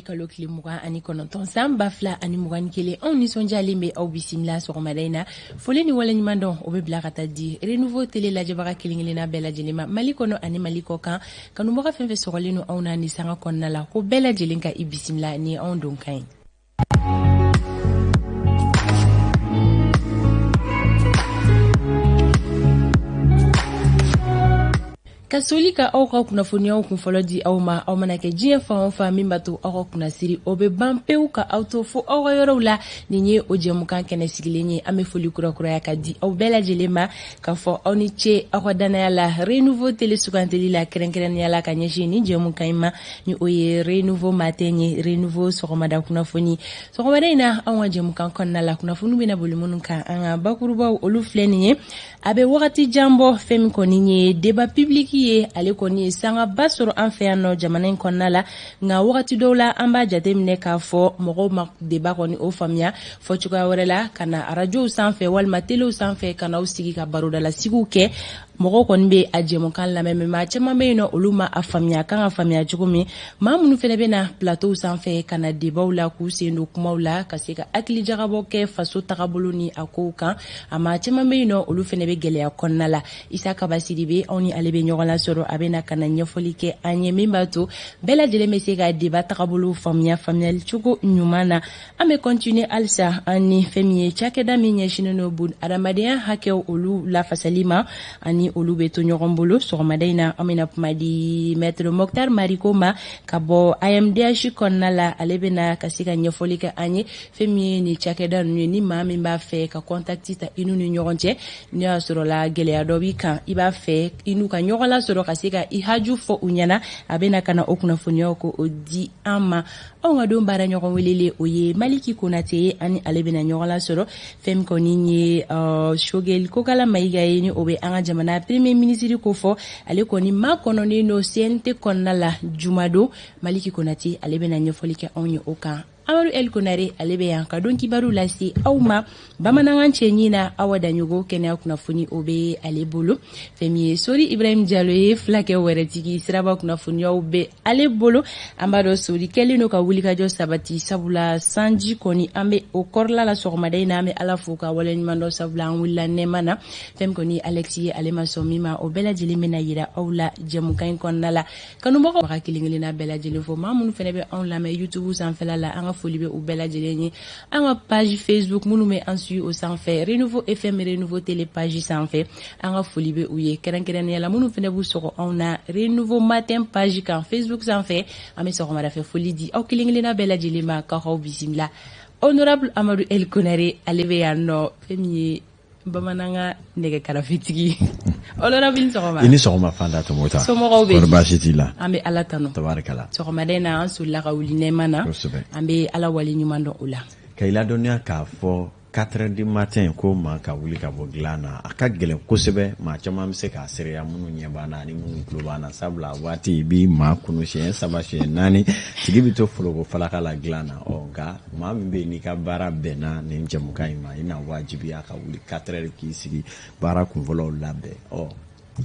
kalo tile 29 san 2021. Anw nisɔndiyalen bɛ aw bisimila sɔgɔmada in na. Foli ni waleɲuman dɔn o bɛ bila ka taa di Renouveau télé lajɛbaga kelen-kelenna bɛɛ lajɛlen ma, Mali kɔnɔ ani Mali kɔ kan. Kanubaga fɛn fɛn sɔgɔlen don anw na ni sanga kɔnɔna la, ko bɛɛ lajɛlen ka i bisimila ni anw donkan ye. Ka soli ka aw ka kunnafoniyaw kunfɔlɔ di aw ma, aw mana kɛ diɲɛ fan o fan, min b'a to aw ka kunnasiri o bɛ ban pewu ka aw to fo aw ka yɔrɔw la. Nin ye o jɛmukan kɛnɛ sigilen ye. An bɛ foli kurakuraya ka di aw bɛɛ lajɛlen ma, k'a fɔ aw ni ce aw ka dannaya la Renouveau télé sugantili la, kɛrɛnkɛrɛnnenya la ka ɲɛsin nin jɛmukan in ma, ni o ye Renouveau matin ye, Renouveau sɔgɔmada kunnafoni. Sɔgɔmada in na, anw ka jɛmukan kɔnɔna la, kunnafoni bɛna boli minnu kan, an ka bakurubaw olu filɛ nin ye. A bɛ wagati jan bɔ, fɛn min kɔni ye débat public ye, ale kɔni ye sangaba sɔrɔ an fɛ yan nɔ jamana in kɔnɔna la. Nka wagati dɔw la, an b'a jateminɛ k'a fɔ mɔgɔw ma débat kɔni o faamuya fɔ cogoya wɛrɛ la, ka na arajow sanfɛ walima telew sanfɛ ka n'aw sigi ka barodalasigiw kɛ. Mɔgɔw kɔni bɛ a jɛmukan lamɛn, mais maa caman bɛ yen nɔ, olu ma a faamuya kan ka faamuya cogo min. Maa minnu fana bɛ na plateau sanfɛ ka na débatw la, k'u sen don kumaw la, ka se ka hakilijagabɔ kɛ faso tagabolo ni a kow kan, a maa caman bɛ yen nɔ, olu fana bɛ gɛlɛya kɔnɔna la. Isa Kaba Sidibe, anw ni ale bɛ ɲɔgɔn lasɔrɔ. A bɛ na ka na ɲɛfɔli kɛ an ye min b'a to bɛɛ lajɛlen bɛ se ka débat tagabolo faamuya faamuyali cogo ɲuman na. An bɛ continuer halisa an ni fɛn min ye cakɛda min ɲɛsinnen don bun adamadenya hakɛw olu lafasali ma, ani olu bɛ to ɲɔgɔn bolo. Sɔgɔmada in na, an bɛna kuma di maître Moctar Mariko ma ka bɔ AMDH kɔnɔna la. Ale bɛna ka se ka ɲɛfɔli kɛ an ye fɛn min ye nin cakɛda ninnu ye. Ni maa min b'a fɛ ka contact ta i n'u ni ɲɔgɔn cɛ, n'o y'a sɔrɔ la gɛlɛya dɔ b'i kan, i b'a fɛ i n'u ka ɲɔgɔn lasɔrɔ ka se ka i haju fɔ u ɲɛna, a bɛna ka na o kunnafoniyaw ko o di an ma. Anw ka don baara ɲɔgɔn welele, o ye Maliki Konate ye. Ani ale bɛna ɲɔgɔn lasɔrɔ. Fɛn min kɔni ye Choguel Kokalla Maïga ye, ni o bɛ an ka jamana premier ministre ko fɔ, ale kɔni makɔnɔnen don CNT kɔnɔna la jumadon. Maliki Konate, ale bɛna ɲɛfɔli kɛ anw ye o kan. Amadu El Konare, ale bɛ yan ka don kibaru lase aw ma bamanankan cɛɲi na. Awa Daɲogo, kɛnɛya kunnafoni o bɛ ale bolo. Fɛn min ye Sori Ibrahim Jalo ye, fulakɛ wɛrɛtigi, siraba kunnafoniyaw bɛ ale bolo. An b'a dɔn Sori kɛlen don ka wulikajɔ sabati, sabula sanji kɔni an bɛ o kɔrɔla la sɔgɔmada in na. An bɛ Ala fo ka waleɲuman dɔn, sabula an wulila nɛɛma na. Fɛn min kɔni Alex ye, ale ma sɔn min ma, o bɛɛ lajɛlen bɛna yira aw la jɛmukan in kɔnɔna la. Kanubagaw baga kelen kelenna bɛɛ lajɛlen fo. Maa minnu fana bɛ anw lamɛn YouTube sanfɛla la, an ka foli bɛ u bɛɛ lajɛlen ye. An ka page Facebook, minnu bɛ an suit o sanfɛ, Renouveau FM, Renouveau Télé page sanfɛ, an ka foli bɛ u ye. Kɛrɛnkɛrɛnnenya la, minnu fana b'u sɔgɔ anw na Renouveau Matin page kan Facebook sanfɛ, an bɛ sɔgɔmadafɛ foli di aw kelen kelenna bɛɛ lajɛlen ma, k'aw bisimila. Honorable Amadu El Konare, ale bɛ yan nɔ, fɛn min ye bamanankan nɛgɛ karafetigi. Honorable, ni sɔgɔma. I ni sɔgɔma, Fanta Tɔmɔta. Somɔgɔw bɛ di? Baasi t'i la? An bɛ Ala tanu. Tabarikala. Sɔgɔmada in na, an solila ka wuli nɛɛma na. Kosɛbɛ. An bɛ Ala wale ɲuman dɔn o la. Ka i ladɔnniya k'a fɔ 4 heures du matin ko maa ka wuli ka bɔ dilan na, a ka gɛlɛn kosɛbɛ. Maa caman bɛ se k'a seereya, minnu ɲɛ b'an na ani minnu tulo b'an na, sabula waati i b'i maa kunu siɲɛ saba, siɲɛ naani, tigi bɛ to foroko falaka la dilan na. Ɔ nka maa min bɛ yen n'i ka baara bɛnna nin jɛmukan in ma, i na wajibiya ka wuli 4 heures k'i sigi baara kunfɔlɔw labɛn. Ɔ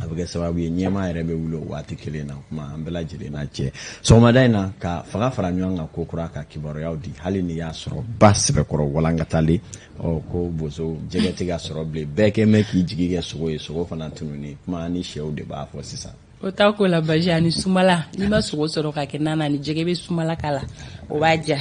a bɛ kɛ sababu ye ɲɛmaa yɛrɛ bɛ wuli o waati kelen na. Kuma an bɛɛ lajɛlen na cɛ sɔgɔmada in na ka fanga fara ɲɔgɔn kan ko kura ka kibaruyaw di, hali n'i y'a sɔrɔ ba sɛbɛkɔrɔ walankatalen. Ɔ ko bozo jɛgɛ tɛ ka sɔrɔ bilen, bɛɛ kɛ mɛn k'i jigi kɛ sogo ye, sogo fana tununi kuma ni sɛw de b'a fɔ sisan. O t'a ko la basi ani sumala. N'i ma sogo sɔrɔ ka kɛ na ni jɛgɛ bɛ sumala k'a la, o b'a diya.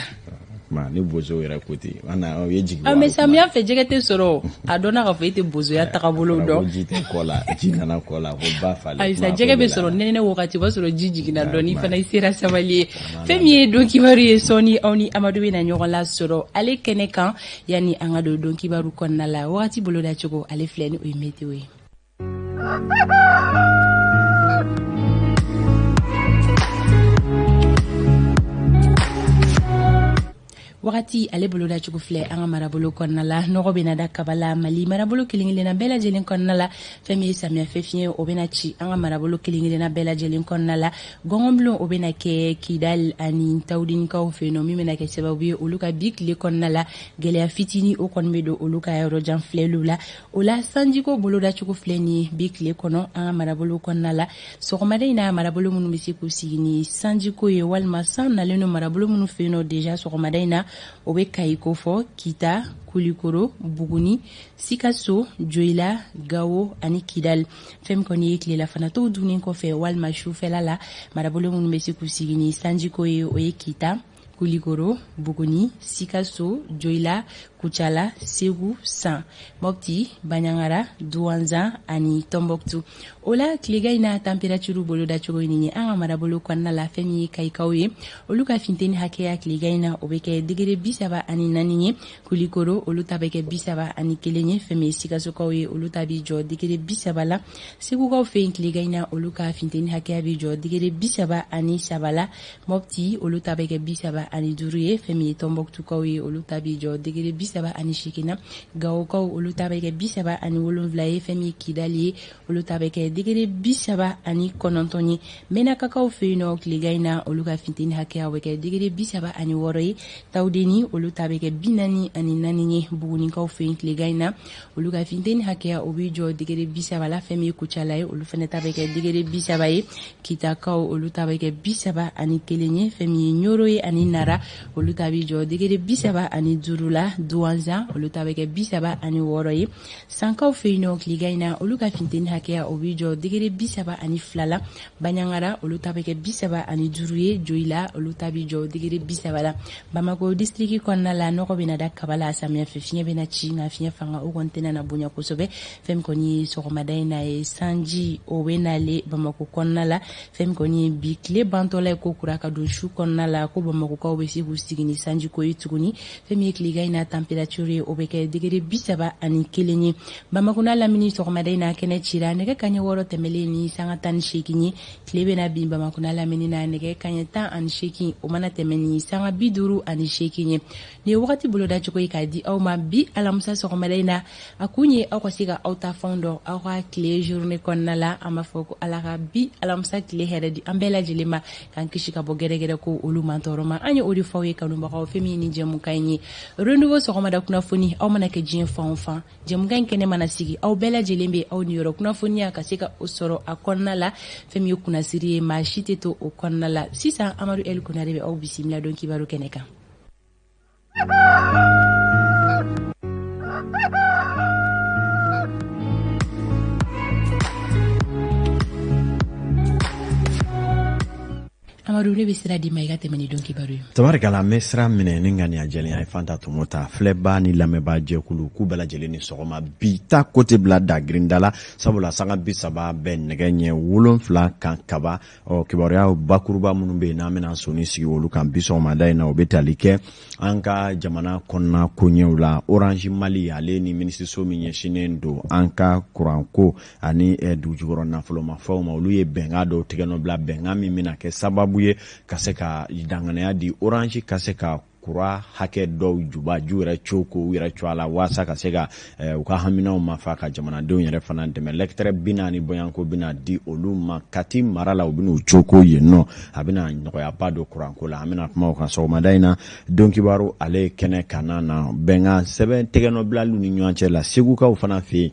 Ni bozo yɛrɛ ko ten, o ye jigi. Mais samiya fɛ jɛgɛ tɛ sɔrɔ. A dɔnna k'a fɔ e tɛ bozoya tagabolo dɔn. Ji tɛ kɔ la, ji nana kɔ la ko ba falen. Ayisa, jɛgɛ bɛ sɔrɔ nɛnɛ wagati, o b'a sɔrɔ ji jiginna dɔɔni fana, i sera sabali ye. Fɛn min ye don kibaru ye, sɔɔni aw ni Amadu bɛ na ɲɔgɔn lasɔrɔ ale kɛnɛ kan. Yanni an ka don don kibaru kɔnɔna la, wagati boloda cogo ale filɛ, ni o ye météo ye. Wagati ale bolodacogo filɛ an ka marabolo kɔnɔna la. Nɔgɔ bɛna da kaba la Mali marabolo kelen-kelenna bɛɛ lajɛlen kɔnɔna la. Fɛn min ye samiyɛfɛ fiɲɛ, o bɛna ci an ka marabolo kelen-kelenna bɛɛ lajɛlen kɔnɔna la. Gɔngɔnbulon, o bɛna kɛ Kidal ani Tawudinikaw fɛ yen nɔ, min bɛna kɛ sababu ye olu ka bi tile kɔnɔna la, gɛlɛya fitinin o kɔni bɛ don olu ka yɔrɔjan filɛliw la. O la, sanjiko bolodacogo filɛ nin ye bi tile kɔnɔ an ka marabolo kɔnɔna la. Sɔgɔmada in na, marabolo minnu bɛ se k'u sigi ni sanjiko ye walima san nalen don marabolo minnu fɛ yen nɔ déjà sɔgɔmada in na, o bɛ Kayi kofɔ, Kita, Kulikoro, Buguni, Sikaso, Joyila, Gawo ani Kidal. Fɛn min kɔni ye tilelafanatɔw dunnen kɔfɛ walima sufɛla la, marabolo minnu bɛ se k'u sigi ni sanjiko ye, o ye Kita, Kulikoro, Buguni, Sikaso, Joyila, Kucala, Segu, San, Mopti, Banjagara, Duwanzan ani Tɔnbɔkutu. O la, tilegan in na tanperaturu bolodacogo ye nin ye an ka marabolo kɔnɔna la. Fɛn min ye Kayikaw ye, olu ka finteni hakɛya tilegan in na, o bɛ kɛ degere 34 ye. Kulikoro, olu ta bɛ kɛ 31 ye. Fɛn min ye Sikasokaw ye, olu ta bɛ jɔ degere 30 la. Segukaw fɛ yen, tilegan in na, olu ka finteni hakɛya bɛ jɔ degere 33 la. Mɔpti, olu ta bɛ kɛ 35 ye. Fɛn min ye Tɔnbɔkutukaw ye, olu ta bɛ jɔ degere 38 na. Gawokaw, olu ta bɛ kɛ 37 ye. Fɛn min ye Kidali ye, olu ta bɛ kɛ degere 39 ye. Mɛnakakaw fɛ yen nɔ, tilegan in na, olu ka finteni hakɛya bɛ kɛ degere 36 ye. Tawudeni, olu ta bɛ kɛ 44 ye. Bugunikaw fɛ yen, tilegan in na, olu ka finteni hakɛya, o bɛ jɔ degere 30 la. Fɛn min ye Kucala ye, olu fana ta bɛ kɛ degere 30 ye. Kitakaw, olu ta bɛ kɛ 31 ye. Fɛn min ye Ɲoro ye ani Nara, olu ta bɛ jɔ degere 35 la. Duwanzan, olu ta bɛ kɛ 36 ye. Sankaw fɛ yen nɔ, tilegan in na, olu ka finteni hakɛya, o bɛ jɔ degere 32 la. Banjagara, olu ta bɛ kɛ 35 ye. Joyila, olu ta bɛ jɔ degere 30 la. Bamakɔ distriki kɔnɔna la, nɔgɔ bɛna da kaba la. Samiyɛ fɛ fiɲɛ bɛna ci, nka fiɲɛ fanga o kɔni tɛna na bonya kosɛbɛ. Fɛn min kɔni ye sɔgɔmada in na ye, sanji o bɛ nale Bamakɔ kɔnɔna la. Fɛn min kɔni ye bi tile bantɔla ye ko kura ka don su kɔnɔna la, ko Bamakɔkaw bɛ se k'u sigi ni sanjiko ye tuguni. Fɛn min ye tilegan in na température ye, o bɛ kɛ degere 31 ye. Bamakɔ n'a lamini, sɔgɔmada in na kɛnɛ cira nɛgɛ kaɲɛ 6 tɛmɛlen ni sanga 18 ye. Tile bɛna bin Bamakɔ n'a lamini na nɛgɛ kaɲɛ 18, o mana tɛmɛ ni sanga 58 ye. Nin ye wagati bolodacogo ye k'a di aw ma bi alamisa sɔgɔmada in na. A kun ye aw ka se ka aw ta fɛnw dɔn aw ka tile journée kɔnɔna la. An b'a fɔ ko Ala ka bi alamisa tile hɛrɛ di an bɛɛ lajɛlen ma, k'an kisi ka bɔ gɛrɛgɛrɛ ko olu mantɔɔrɔ ma. An ye o de fɔ aw ye, kanubagaw. Fɛn min ye nin jɛmukan in ye, Renouveau sɔgɔmada kunnafoni, aw mana kɛ diɲɛ fan o fan, jɛmukan in kɛnɛ mana sigi, aw bɛɛ lajɛlen bɛ aw niyɔrɔ kunnafoniya ka se ka o sɔrɔ a kɔnɔna la. Fɛn min ye kunnasiri ye, maa si tɛ to o kɔnɔna la. Sisan, Amadu El Konare bɛ aw bisimila don kibaru kɛnɛ kan. Amadu, ne bɛ sira d'i ma, i ka tɛmɛ ni don kibaru ye. Tabarikala, n bɛ sira minɛ ni ŋaniya jɛlenya ye. Fanta Tɔmɔ ta filɛbaa ni lamɛnbaa jɛkulu, k'u bɛɛ lajɛlen ni sɔgɔma. Bi ta ko tɛ bila dagirinda la, sabula sanga 30 bɛ nɛgɛ ɲɛ 7 kan kaba. Ɔ, kibaruya bakuruba minnu bɛ yen n'an bɛna sɔnni sigi olu kan bi sɔgɔmada in na, o bɛ tali kɛ an ka jamana kɔnɔna koɲɛw la. Orange Mali ale ni minisiriso min ɲɛsinnen don an ka kuranko ani dugujukɔrɔ nafolomafɛnw ma, olu ye bɛnkan dɔw tigɛ nɔ bila, bɛnkan min bɛna kɛ sababu ye ka se ka danganiya di Orange ka se ka kura hakɛ dɔw juba ju yɛrɛ co k'u yɛrɛ co a la, waasa ka se ka u ka haminaw mafa, ka jamanadenw yɛrɛ fana dɛmɛ. Lɛkitɛrɛ 40 bɔyanko bɛna di olu ma Kati mara la, u bɛn'u coko yen nɔ. A bɛna nɔgɔyaba don kuranko la. An bɛna kuma o kan sɔgɔmada in na don kibaru ale kɛnɛ kanna na. Bɛnkan sɛbɛn tɛgɛnɔbilaliw ni ɲɔgɔn cɛ la Segukaw fana fɛ yen,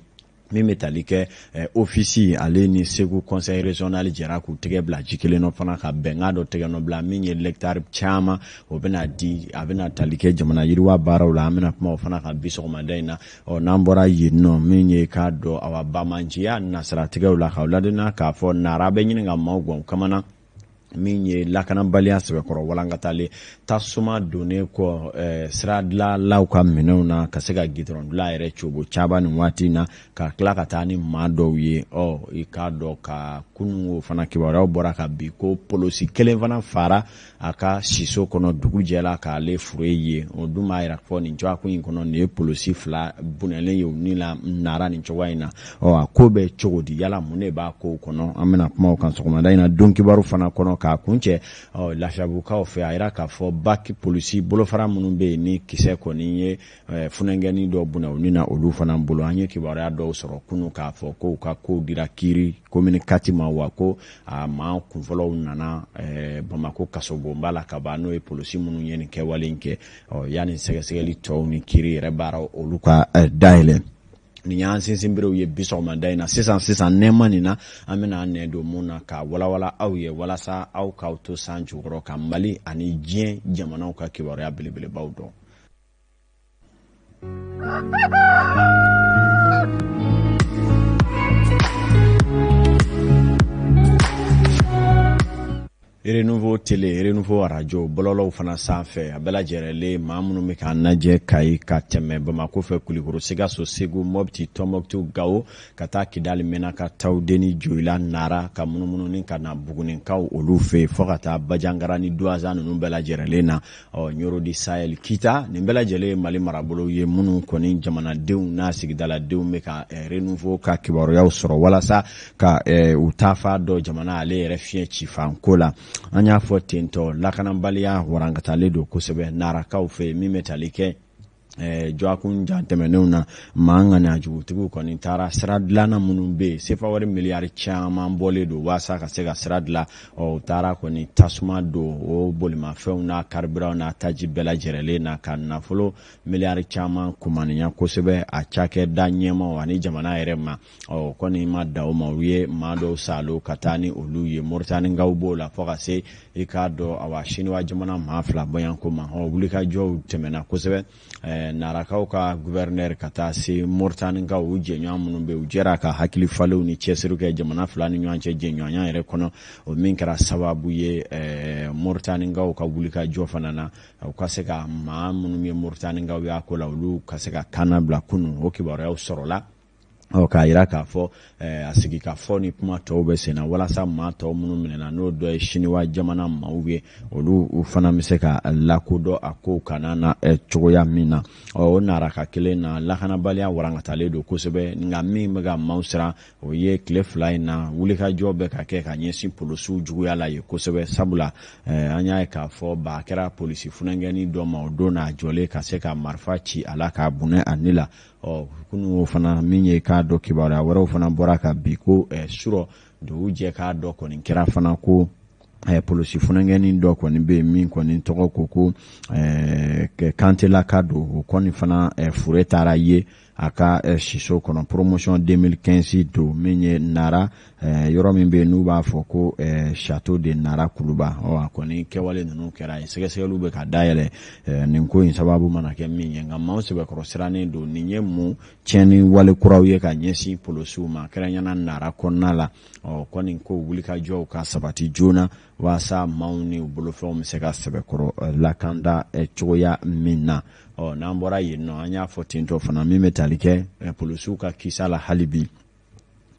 min bɛ tali kɛ ofisi ale ni Segu conseil régional jɛra k'u tɛgɛ bila ji kelen nɔ fana, ka bɛnkan dɔ tɛgɛ nɔ bila min ye lɛkitari caman o bɛna di, a bɛna tali kɛ jamana yiriwa baaraw la. An bɛna kuma o fana kan bi sɔgɔmada in na. Ɔ, n'an bɔra yen nɔ, min ye k'a dɔn awa bamanciya nasiratigɛw la, k'aw ladɔnniya k'a fɔ nara bɛ ɲini ka maaw gɔn kamana, min ye lakanabaliya sɛbɛkɔrɔ walankatalen, tasuma donnen kɔ siradilanlaw ka minɛnw na, ka se ka gidɔrɔn dilan yɛrɛ cogo caman nin waati in na, ka tila ka taa ni maa dɔw ye. Ɔ, i k'a dɔn ka kunun o fana kibaruyaw bɔra ka bi ko polosi kelen fana fara a ka siso kɔnɔ dugu jɛla k'ale fure ye. O dun b'a yira fɔ nin cogoya in kɔnɔ, nin ye polosi 2 bɔnɛlen ye u ni la nara nin cogoya in na. Ɔ, a ko bɛ cogo di? Yala mun de b'a kow kɔnɔ? An bɛna kuma o kan sɔgɔmada in na don kibaru fana kɔnɔ. K'a kuncɛ, ɔ, Lafiyabugukaw fɛ, a yira k'a fɔ baki polisi bolofara minnu bɛ yen ni kisɛ kɔni ye funankɛnin dɔ bɔnɛ u ni na olu fana bolo. An ye kibaruya dɔw sɔrɔ kunun k'a fɔ ko u ka kow dira kiiri komini kati ma, wa ko a maa kunfɔlɔw nana Bamakɔ kasobonba la ka ban, n'o ye polisi minnu ye nin kɛwale in kɛ. Ɔ, yanni sɛgɛsɛgɛli tɔw ni kiiri yɛrɛ baaraw olu ka dayɛlɛ. Nin y'an sinsinberew ye bi sɔgɔmada in na. Sisan sisan, nɛɛma nin na, an bɛna an nɛ don mun na ka walawala aw ye walasa aw k'aw to san jukɔrɔ ka Mali ani diɲɛ jamanaw ka kibaruya belebelebaw dɔn. Renouveau télé, Renouveau radio, bɔlɔlɔw fana sanfɛ, a bɛɛ lajɛrɛlen, maa minnu bɛ k'an lajɛ Kayi ka tɛmɛ Bamakɔ fɛ, Kulikoro, Sikaso, Segu, Mɔpti, Tɔnbɔkutu, Gawo, ka taa Kidali, Menaka, Tawudeni, Joyila, Nara, ka munumunu ni ka na Bugunikaw olu fɛ yen, fo ka taa Bajangara ni Duwaza ninnu bɛɛ lajɛrɛlen na, ɔ, Ɲoro du Sahel, Kita, nin bɛɛ lajɛlen ye Mali marabolow ye minnu kɔni jamanadenw n'a sigidaladenw bɛ ka Renouveau ka kibaruyaw sɔrɔ walasa ka u taafa dɔn jamana ale yɛrɛ fiɲɛ cifanko la. An y'a fɔ tentɔ, lakanabaliya warankatalen don kosɛbɛ Narakaw fɛ yen, min bɛ tali kɛ dɔgɔkun jan tɛmɛnenw na. Maa ŋaniya jugutigiw kɔni taara sira dilanna minnu bɛ yen, sefa wari miliyari caman bɔlen don walasa ka se ka sira dilan. Ɔ, u taara kɔni tasuma don o bolimafɛnw n'a carburant n'a taji bɛɛ lajɛrɛlen na, ka nafolo miliyari caman kumaniya kosɛbɛ a cakɛda ɲɛmaw ani jamana yɛrɛ ma. Ɔ, kɔni ma da o ma, u ye maa dɔw salo ka taa ni olu ye. Moritanikaw b'o la, fo ka se i k'a dɔn, awa, Siniwa jamana maa fila bɔyanko ma. Ɔ, wulikajɔw tɛmɛna kosɛbɛ, Narakaw ka gouverneur ka taa se Moritanikaw, u jɛɲɔgɔn minnu bɛ, u jɛra ka hakili falenw ni cɛsiri kɛ jamana fila ni ɲɔgɔn cɛ jɛɲɔgɔnya yɛrɛ kɔnɔ. O min kɛra sababu ye Moritanikaw ka wulikajɔ fana na, u ka se ka maa minnu ye Moritanikaw y'a ko la, olu ka se ka kan bila kunun. O kibaruyaw sɔrɔla, ɔ, k'a yira k'a fɔ a sigi ka fɔ ni kuma tɔw bɛ sen na walasa maa tɔw minnu minɛna, n'o dɔ ye Siniwa jamana maaw ye, olu u fana bɛ se ka lakodɔn a kow kana na cogoya min na. Ɔ, o Naraka kelen na, lakanabaliya warankatalen don kosɛbɛ, nka min bɛ ka maaw siran, o ye tile 2 in na wulikajɔ bɛ ka kɛ ka ɲɛsin polisiw juguya la ye kosɛbɛ, sabula an y'a ye k'a fɔ ba kɛra polisi funankɛnin dɔ ma o don n'a jɔlen ka se ka marifa ci a la k'a bɔnɛ a ni la. Ɔ, kunun o fana min ye k'a dɔn, kibaruya wɛrɛw fana bɔra ka bi ko surɔ dugu jɛ k'a dɔn kɔni kɛra fana ko polisi funankɛnin dɔ kɔni bɛ yen min kɔni tɔgɔ ko Kantelaka don. O kɔni fana fure taara ye a ka siso kɔnɔ, promotion 2015 don, min ye Nara yɔrɔ min bɛ yen n'u b'a fɔ ko Château de Nara Kuluba. Ɔ, a kɔni kɛwale ninnu kɛra yen, sɛgɛsɛgɛliw bɛ ka dayɛlɛ nin ko in sababu mana kɛ min ye. Nka maaw sɛbɛkɔrɔ sirannen don, nin ye mun tiɲɛni wale kuraw ye ka ɲɛsin polosiw ma, kɛrɛnkɛrɛnnenya Nara kɔnɔna la? Ɔ, kɔni ko wulikajɔw ka sabati joona walasa maaw ni u bolofɛnw bɛ se ka sɛbɛkɔrɔ lakanda cogoya min na. Ɔ, n'an bɔra yen nɔ, an y'a fɔ tentɔ fana, min bɛ tali kɛ polisiw ka kisa la hali bi,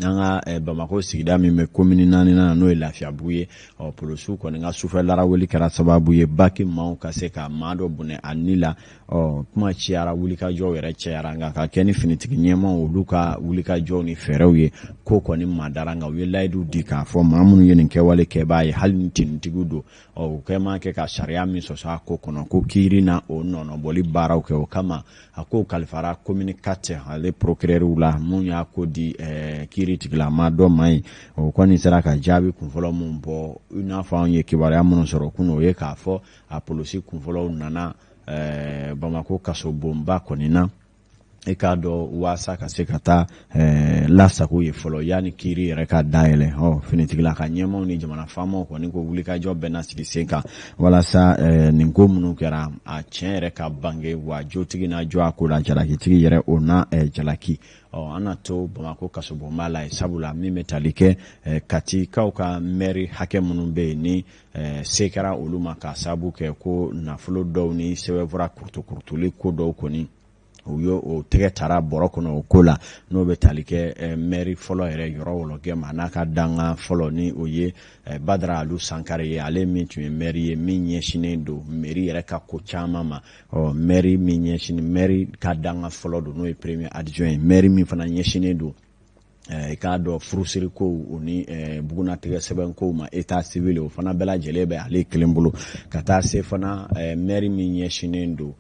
an ka Bamakɔ sigida min bɛ komini 4 na, n'o ye Lafiyabugu ye. Ɔ, polisiw kɔni ka sufɛ laraweli kɛra sababu ye baki maaw ka se ka maa dɔ bɔnɛ a ni la. Ɔ, kuma cayara, wulikajɔw yɛrɛ cayara, nka ka kɛ ni finitigi ɲɛmaaw olu ka wulikajɔw ni fɛɛrɛw ye, ko kɔni madara. Nka u ye layidu di k'a fɔ maa minnu ye nin kɛwale kɛbaa ye, hali ni tenitigiw don, ɔ, u kɛ man kɛ ka sariya min sɔsɔ a ko kɔnɔ, ko kiiri na o nɔnɔbɔli baaraw kɛ. O kama, a ko kalifara komini 4 ale procureur la, mun y'a ko di kiiri tigilama dɔ ma ye. O kɔni sera ka jaabi kunfɔlɔ min bɔ, i n'a fɔ anw ye kibaruya minnu sɔrɔ kunun, o ye k'a fɔ a polisi kunfɔlɔw nana Bamakɔ kasobonba kɔni na, i k'a dɔn, waasa ka se ka taa lasago ye fɔlɔ yanni kiiri yɛrɛ ka dayɛlɛ. Ɔ, finitigila ka ɲɛmaaw ni jamana faamaw kɔni ko wulikajɔ bɛɛ na sigi sen kan walasa nin ko minnu kɛra, a tiɲɛ yɛrɛ ka bange, wa jotigi n'a jɔ a ko la, jalakitigi yɛrɛ o na jalaki. Ɔ, an na to Bamakɔ kasobonba la yen, sabula min bɛ tali kɛ Katikaw ka mɛri hakɛ minnu bɛ yen ni se kɛra olu ma k'a sababu kɛ ko nafolo dɔw ni sɛbɛnfura kurutukurutuli ko dɔw kɔni, u ye o tɛgɛ tara bɔrɔ kɔnɔ o ko la, n'o bɛ tali kɛ mɛri fɔlɔ yɛrɛ Yɔrɔ Wɔlɔgɛ ma n'a ka dankan fɔlɔ, ni o ye Badara Alu Sankare ye, ale min tun ye mɛri ye min ɲɛsinnen don mɛri yɛrɛ ka ko caman ma. Ɔ, mɛri min ɲɛsinnen, mɛri ka dankan fɔlɔ don, n'o ye premier adjoint ye, mɛri min fana ɲɛsinnen don I k'a dɔn furusiri kow o ni bugunatigɛ sɛbɛn kow ma, état civil, o fana bɛɛ lajɛlen bɛ ale kelen bolo, ka taa se fana maire min ɲɛsinnen don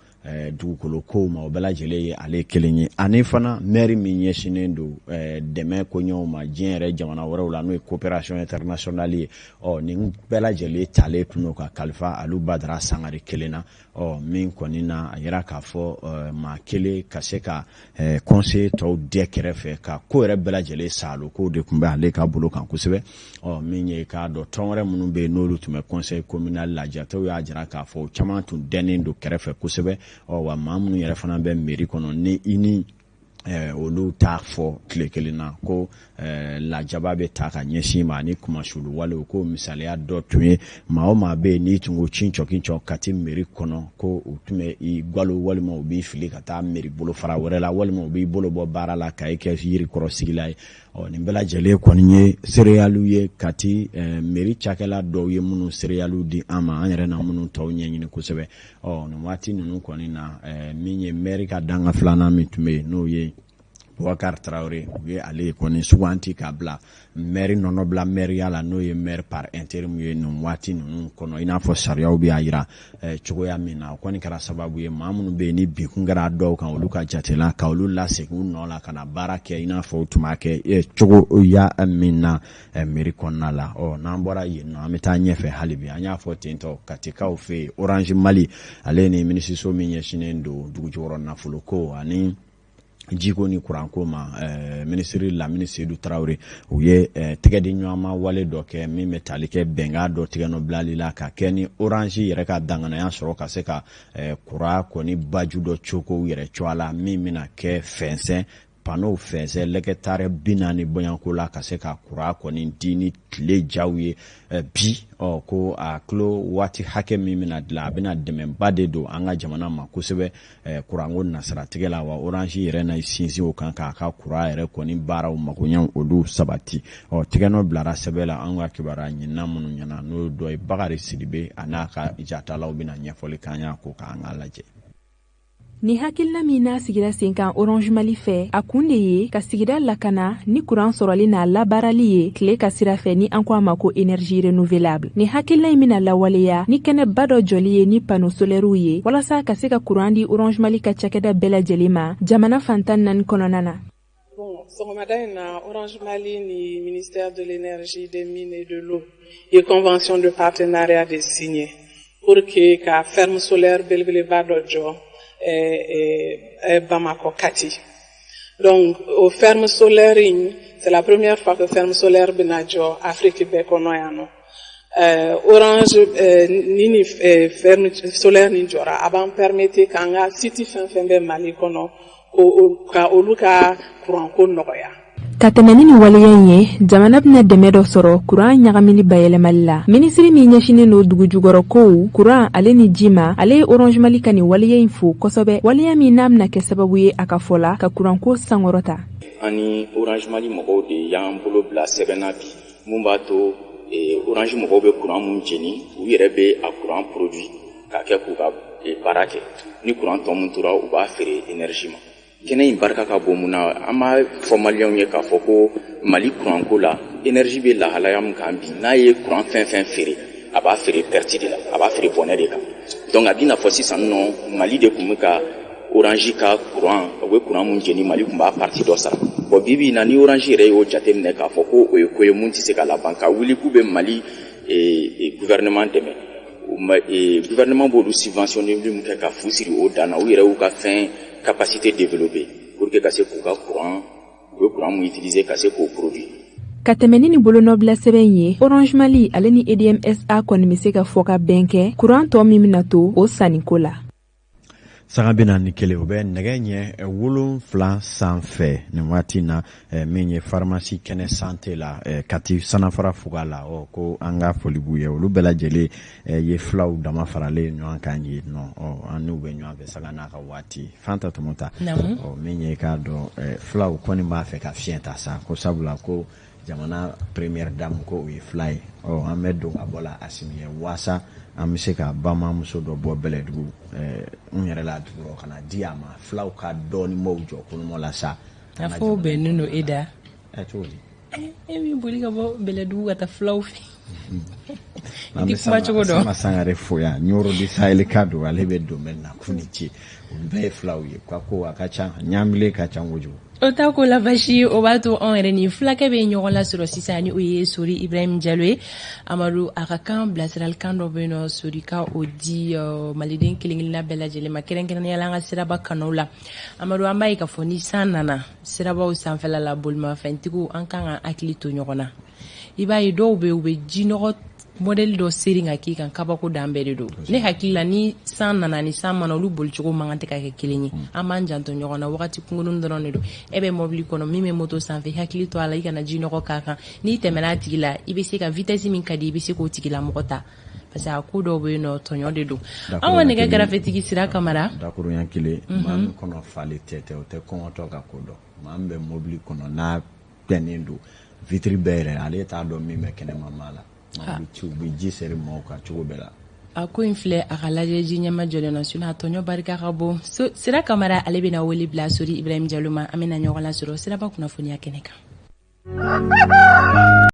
dugukolo kow ma, o bɛɛ lajɛlen ye ale kelen ye, ani fana maire min ɲɛsinnen don dɛmɛ koɲɛw ma diɲɛ yɛrɛ jamana wɛrɛw la, n'o ye coopération internationale ye. Ɔ nin bɛɛ lajɛlen talen tun don ka kalifa Alu Badara Sangare kelen na. Ɔ min kɔni na, a yira k'a fɔ maa kelen ka se ka conseiller tɔw dɛ kɛrɛfɛ ka ko yɛrɛ bɛɛ lajɛlen saalo, k'o de tun bɛ ale ka bolo kan kosɛbɛ. Ɔ min ye k'a dɔn tɔn wɛrɛ minnu bɛ yen, n'olu tun bɛ conseil communal la, jatew y'a jira k'a fɔ caman tun dɛnnen don kɛrɛfɛ kosɛbɛ. Ɔ wa maa minnu yɛrɛ fana bɛ mairie kɔnɔ, ni i ni olu t'a fɔ tile kelen na ko lajaba bɛ ta ka ɲɛsin ma ani kumasulu walew, ko misaliya dɔ tun ye maa o maa bɛ yen n'i tun ko cin cɔkin cɔ Kati mairie kɔnɔ, ko u tun bɛ i galo walima u b'i fili ka taa mairie bolofara wɛrɛ la, walima u b'i bolo bɔ baara la ka i kɛ yirikɔrɔ sigila ye. Ɔ nin bɛɛ lajɛlen kɔni ye seereyaliw ye Kati mairie cakɛla dɔw ye minnu seereyaliw di an ma, an yɛrɛ na minnu tɔw ɲɛɲini kosɛbɛ. Ɔ nin waati ninnu kɔni na, min ye maire ka danga filanan min tun bɛ yen, n'o ye Boubacar Traoré, u ye ale kɔni suganti k'a bila maire nɔnɔbila maire la, n'o ye maire par intérim ye nin waati ninnu kɔnɔ, i n'a fɔ sariyaw bɛ a jira cogoya min na. O kɔni kɛra sababu ye maa minnu bɛ yen ni bin kun kɛra dɔw kan, olu ka jate la, ka olu lasegin u nɔ la ka na baara kɛ i n'a fɔ u tun b'a kɛ cogoya min na mairie kɔnɔna la. Ɔ n'an bɔra yen nɔ, an bɛ taa ɲɛfɛ hali bi. An y'a fɔ ten tɔ, Katikaw fɛ yen, Orange Mali ale ni minisiriso min ɲɛsinnen don dugujukɔrɔ nafolo ko ani jiko ni kuranko ma, minisiri Lamini Sedu Tarawele, u ye tɛgɛ di ɲɔgɔnma wale dɔ kɛ min bɛ tali kɛ bɛnkan dɔ tigɛnɔ bilali la ka kɛ ni Orange yɛrɛ ka danganaya sɔrɔ ka se ka kuran kɔni baju dɔ cogo u yɛrɛ cogoya la, min bɛna kɛ fɛnsɛn panneau fɛnsɛn lɛkɛtare 40 bɔɲɔgɔnko la, ka se ka kuran kɔni di ni tile jaw ye bi. Ɔ ko a kilo waati hakɛ min bɛna dilan, a bɛna dɛmɛba de don an ka jamana ma kosɛbɛ kuranko nasiratigɛ la. Wa Orange yɛrɛ na sinsin o kan k'a ka kuran yɛrɛ kɔni baaraw magoɲɛw olu sabati. Ɔ tigɛnɔ bilara sɛbɛn la. An ka kibaruya ɲinina minnu ɲɛna, n'o dɔ ye Bakari Sidibe, a n'a ka jatalaw bɛna ɲɛfɔli k'an y'a ko k'an k'a lajɛ. Ni hakilina min n'a sigira sen kan Orange Mali fɛ, a kun de ye ka sigida lakana ni kuran sɔrɔli n'a labaarali ye tile ka sira fɛ, ni an ko a ma ko énergie renouvelable. Ni hakilina in bɛna lawaleya ni kɛnɛba dɔ jɔli ye ni panneau solaires ye, walasa ka se ka kuran di Orange Mali ka cakɛda bɛɛ lajɛlen ma jamana fan 14 kɔnɔna na. Bon, sɔgɔmada in na, Orange Mali ni ministère de l'Énergie, des Mines et de l'Eau ye convention de partenariat de signé pour que ka ferme solaire belebeleba dɔ jɔ Bamako Kati. Donc, o ferme solaire in, c'est la première fois que ferme solaire bɛna jɔ Afrique bɛɛ kɔnɔ yan nɔ. Orange ni ferme solaire nin jɔra, a b'an permettre k'an ka site fɛn fɛn bɛ Mali kɔnɔ, ka olu ka kuranko nɔgɔya. Ka tɛmɛ ni nin waleya in ye, jamana bɛna dɛmɛ dɔ sɔrɔ kuran ɲagamili bayɛlɛmali la. Minisiri min ɲɛsinen don dugujukɔrɔ kow, kuran ale ni ji ma, ale ye Orange Mali ka nin waleya in fo kosɛbɛ, waleya min n'a bɛna kɛ sababu ye, a ka fɔ la, ka kuranko sankɔrɔta. An ni Orange Mali mɔgɔw de y'an bolo bila sɛbɛn na bi, mun b'a to Orange mɔgɔw bɛ kuran mun jeni, u yɛrɛ bɛ a kuran produit k'a kɛ k'u ka baara kɛ. Ni kuran tɔ mun tora, u b'a feere énergie ma. Kɛnɛ in barika ka bon. Mun na an b'a fɔ maliyɛnw ye k'a fɔ ko Mali kuranko la, énergie bɛ lahalaya min kan bi, n'a ye kuran fɛn fɛn feere, a b'a feere perte de la, a b'a feere bɔnɛ de kan. Donc a b'i n'a fɔ sisan nɔ, Mali de tun bɛ ka Orange ka kuran, u bɛ kuran mun jeni, Mali tun b'a partie dɔ sara. Bon, bi bi in na, ni Orange yɛrɛ y'o jateminɛ k'a fɔ ko o ye ko ye mun tɛ se ka laban, ka wuli k'u bɛ Mali gouvernement dɛmɛ, gouvernement b'olu subventionner min kɛ ka fu siri o dan na, u yɛrɛ y'u ka fɛn capacité développer pour que ka se k'u ka kuran, u bɛ kuran mun utiliser, ka se k'o produit. Ka tɛmɛ ni nin bolonɔbila sɛbɛn ye, Orange Mali ale ni EDMSA kɔni bɛ se ka fɔ ka bɛn kɛ kuran tɔ min bɛna to o sanniko la. Sanga 41, o bɛ nɛgɛ ɲɛ 7 sanfɛ nin waati na. Min ye pharmacie Kɛnɛ Santé la Kati Sanafara fuga la, ɔ ko an ka foli b'u ye, olu bɛɛ lajɛlen ye filaw dama faralen ɲɔgɔn kan yen nɔ. Ɔ an n'u bɛ ɲɔgɔn fɛ sanga n'a ka waati. Fanta Tɔmɔta, ɔ min ye k'a dɔn filaw kɔni b'a fɛ ka fiɲɛ ta sa, ko sabula ko jamana première dame ko o ye fila ye. Ɔ an bɛ don ka bɔ la Asimi ye, waasa an bɛ se ka bamamuso dɔ bɔ Bɛlɛdugu n yɛrɛ la dugu ka na di a ma, filaw ka dɔɔni m'o jɔ kolomɔ la sa. A fɔ bɛnnen don e da. Ɛ, cogo di? E b'i boli ka bɔ Bɛlɛdugu ka taa fulaw fɛ, i tɛ kuma cogo dɔn. Sama Sangare fo yan, Ɲoro di Sahel ka don, ale bɛ domaine na, k'u ni ce. Olu bɛɛ ye fulaw ye, ka ko a ka ca, ɲanbile ka ca kojugu. O ta ko la basi, o b'a to anw yɛrɛ ni fulakɛ bɛ ɲɔgɔn lasɔrɔ sisan, ni o ye Sori Ibrahim Jalo ye. Amadu, a ka kan bilasiralikan dɔ bɛ yen nɔ, Sori ka o di maliden kelen kelenna bɛɛ lajɛlen ma, kɛrɛnkɛrɛnnenya la an ka siraba kanaw la. Amadu, an b'a ye k'a fɔ ni san nana sirabaw sanfɛla la, bolimafɛntigiw, an kan ka hakili to ɲɔgɔn na. I b'a ye dɔw bɛ, u bɛ jinɔgɔ mɔdɛli dɔ seri ka k'i kan, kabako dan bɛɛ de don. Ne hakili la, ni san nana ni san mana, olu bolicogo man kan tɛ ka kɛ kelen ye. An b'an janto ɲɔgɔn na, wagati kunkurunnin dɔrɔn de don. E bɛ mɔbili kɔnɔ, min bɛ moto sanfɛ, i hakili to a la, i kana jinɔgɔ k'a kan. N'i tɛmɛna a tigi la, i bɛ se ka vitesse min ka di, i bɛ se k'o tigilamɔgɔ ta, parce que a ko dɔw bɛ yen nɔ, tɔɲɔ de don. An ka nɛgɛ karafetigi Sira Kamara. Dakurunya kelen, maa min kɔnɔ falen tɛ tɛ, o tɛ kɔngɔtɔ ka ko dɔn. Maa min bɛ mobili kɔnɔ, n'a pɛnnen don vitre bɛɛ yɛrɛ, ale t'a dɔn min bɛ kɛnɛma maa la. U bɛ ji seri maaw kan cogo bɛɛ la. A ko in filɛ, a ka lajɛ ji ɲɛma jɔlen na, sinon a tɔɲɔ barika ka bon. Sira Kamara, ale bɛna wele bila Sori Ibrahim Jalo ma. An bɛna ɲɔgɔn lasɔrɔ siraba kunnafoniya kɛnɛ kan.